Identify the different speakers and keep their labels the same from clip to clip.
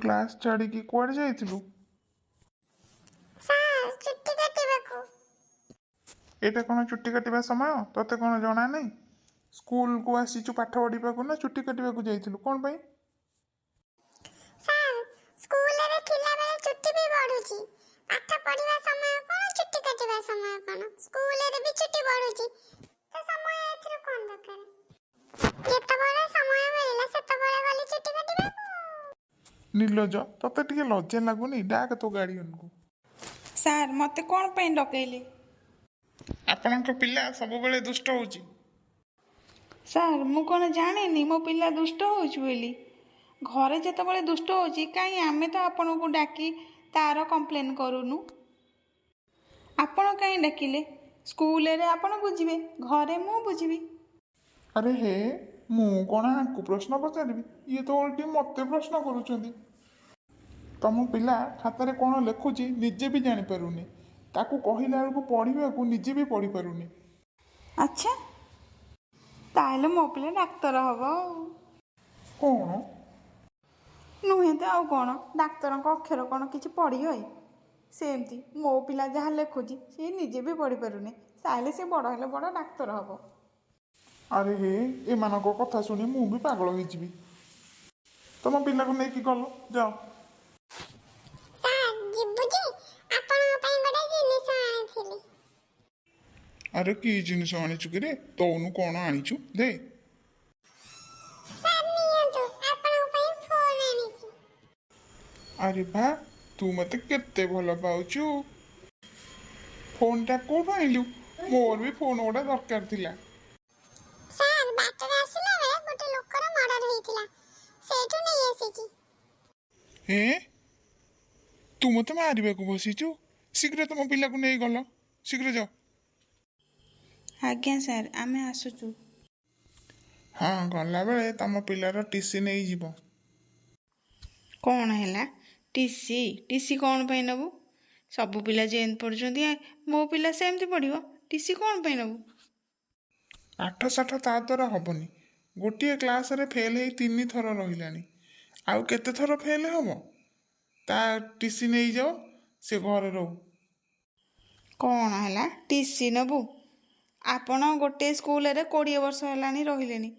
Speaker 1: Class ଛାଡ଼ିକି କୁଆଡ଼େ ଯାଇଥିଲୁ?
Speaker 2: ସାର୍, ଚୁଟି କାଟିବାକୁ।
Speaker 1: ଏଇଟା କ'ଣ ଚୁଟି କାଟିବା ସମୟ? ତୋତେ କ'ଣ ଜଣା ନାହିଁ? ସ୍କୁଲକୁ ଆସିଛୁ ପାଠ ପଢ଼ିବାକୁ ନା ଚୁଟି କାଟିବାକୁ ଯାଇଥିଲୁ କ'ଣ ପାଇଁ?
Speaker 2: ସାର୍, ସ୍କୁଲରେ ଥିଲାବେଳେ ଚୁଟି ବି ବଢୁଛି। ପାଠ ପଢିବା ସମୟ କ'ଣ, ଚୁଟି କାଟିବା ସମୟ କ'ଣ? ସ୍କୁଲରେ ବି ଚୁଟି ବଢୁଛି ତ ସମୟ ଏଥିରୁ କ'ଣ ଦରକାର? ଯେତେବେଳେ ସମୟ ମିଳିଲା, ସେତେବେଳେ ଗଲି ଚୁଟି କାଟିବାକୁ।
Speaker 1: ନିର୍ଲଜ, ତୋତେ ଟିକେ ଲଜ୍ଜା ଲାଗୁନି? ଡାକ ତୋ ଗାର୍ଡ଼ିଅନକୁ।
Speaker 3: ସାର୍, ମୋତେ କ'ଣ ପାଇଁ ଡକେଇଲେ?
Speaker 1: ଆପଣଙ୍କ ପିଲା ସବୁବେଳେ ଦୁଷ୍ଟ ହେଉଛି।
Speaker 3: ସାର୍, ମୁଁ କ'ଣ ଜାଣିନି ମୋ ପିଲା ଦୁଷ୍ଟ ହେଉଛି ବୋଲି? ଘରେ ଯେତେବେଳେ ଦୁଷ୍ଟ ହେଉଛି, କାହିଁ ଆମେ ତ ଆପଣଙ୍କୁ ଡାକି ତାର କମ୍ପ୍ଲେନ୍ କରୁନୁ। ଆପଣ କାହିଁ ଡାକିଲେ? ସ୍କୁଲରେ ଆପଣ ବୁଝିବେ, ଘରେ ମୁଁ ବୁଝିବି।
Speaker 1: ଆରେ ହେ, ମୁଁ କ'ଣ ଆଙ୍କୁ ପ୍ରଶ୍ନ ପଚାରିବି? ଇଏ ତ ଓଲଟି ମୋତେ ପ୍ରଶ୍ନ କରୁଛନ୍ତି। ତମ ପିଲା ଖାତାରେ କ'ଣ ଲେଖୁଛି ନିଜେ ବି ଜାଣିପାରୁନି। ତାକୁ କହିଲା ବେଳକୁ ପଢ଼ିବାକୁ ନିଜେ ବି ପଢ଼ିପାରୁନି।
Speaker 3: ଆଚ୍ଛା, ତାହେଲେ ମୋ ପିଲା ଡାକ୍ତର ହବ ଆଉ।
Speaker 1: କ'ଣ?
Speaker 3: ନୁହେଁ ତ ଆଉ କ'ଣ? ଡାକ୍ତରଙ୍କ ଅକ୍ଷର କ'ଣ କିଛି ପଢ଼ି ହୁଏ? ସେମିତି ମୋ ପିଲା ଯାହା ଲେଖୁଛି, ସିଏ ନିଜେ ବି ପଢ଼ିପାରୁନି। ତାହେଲେ ସେ ବଡ଼ ହେଲେ ବଡ଼ ଡାକ୍ତର ହବ।
Speaker 1: ଆରେ ହେ, ଏମାନଙ୍କ କଥା ଶୁଣି ମୁଁ ବି ପାଗଳ ହେଇଯିବି। ତମ ପିଲାକୁ ନେଇକି ଗଲ, ଯାଅ।
Speaker 2: ସାର୍, ଯିବୁ ଯେ ଆପଣଙ୍କ ପାଇଁ ଗୋଟେ ଜିନିଷ ଆଣିଥିଲି।
Speaker 1: ଆରେ, କି ଜିନିଷ ଆଣିଛୁ କିରେ? ତଉନୁ, କ'ଣ ଆଣିଛୁ ଦେ।
Speaker 2: ସାର୍, ନିଅନ୍ତୁ, ଆପଣଙ୍କ ପାଇଁ ଫୋନ୍ ଆଣିଛି।
Speaker 1: ଆରେ ବା, ତୁ ମୋତେ କେତେ ଭଲ ପାଉଛୁ! ଫୋନ୍ଟା କୋଉଠୁ ଆଣିଲୁ? ମୋର ବି ଫୋନ୍ ଗୋଟେ ଦରକାର ଥିଲା।
Speaker 2: ସାର୍, ବାଟରେ ଆସିଲା ବେଳେ ଗୋଟେ ଲୋକର ମର୍ଡର ହେଇଥିଲା, ସେଇଠୁ ନେଇ ଆସିଛି।
Speaker 1: ହେ, ତୁ ମୋତେ ମାରିବାକୁ ବସିଛୁ? ଶୀଘ୍ର ତମ ପିଲାକୁ ନେଇଗଲ, ଶୀଘ୍ର ଯାଅ।
Speaker 3: ଆଜ୍ଞା ସାର୍, ଆମେ ଆସୁଛୁ।
Speaker 1: ହଁ, ଗଲାବେଳେ ତମ ପିଲାର ଟିସି ନେଇଯିବ।
Speaker 3: କ'ଣ ହେଲା? ଟିସି? ଟିସି କ'ଣ ପାଇଁ ନେବୁ? ସବୁ ପିଲା ଯେମିତି ପଢ଼ୁଛନ୍ତି, ମୋ ପିଲା ସେମିତି ପଢ଼ିବ। ଟିସି କ'ଣ ପାଇଁ ନେବୁ?
Speaker 1: ପାଠ ସାଠ ତା ଦ୍ୱାରା ହେବନି। ଗୋଟିଏ କ୍ଲାସରେ ଫେଲ୍ ହେଇ ତିନି ଥର ରହିଲାଣି। ଆଉ କେତେ ଥର ଫେଲ୍ ହେବ? ତା ଟିସି ନେଇଯାଅ, ସେ ଘରେ ରହୁ।
Speaker 3: କ'ଣ ହେଲା? ଟିସି ନେବୁ? ଆପଣ ଗୋଟିଏ ସ୍କୁଲରେ 20 ବର୍ଷ ହେଲାଣି ରହିଲେଣି,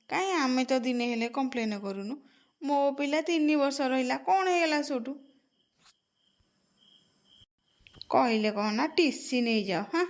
Speaker 3: କାହିଁ ଆମେ ତ ଦିନେ ହେଲେ କମ୍ପ୍ଲେନ୍ କରୁନୁ। ମୋ ପିଲା 3 ବର୍ଷ ରହିଲା, କ'ଣ ହେଇଗଲା ସେଇଠୁ? କହିଲେ କ'ଣ ନା ଟିସି ନେଇଯାଅ। ହଁ।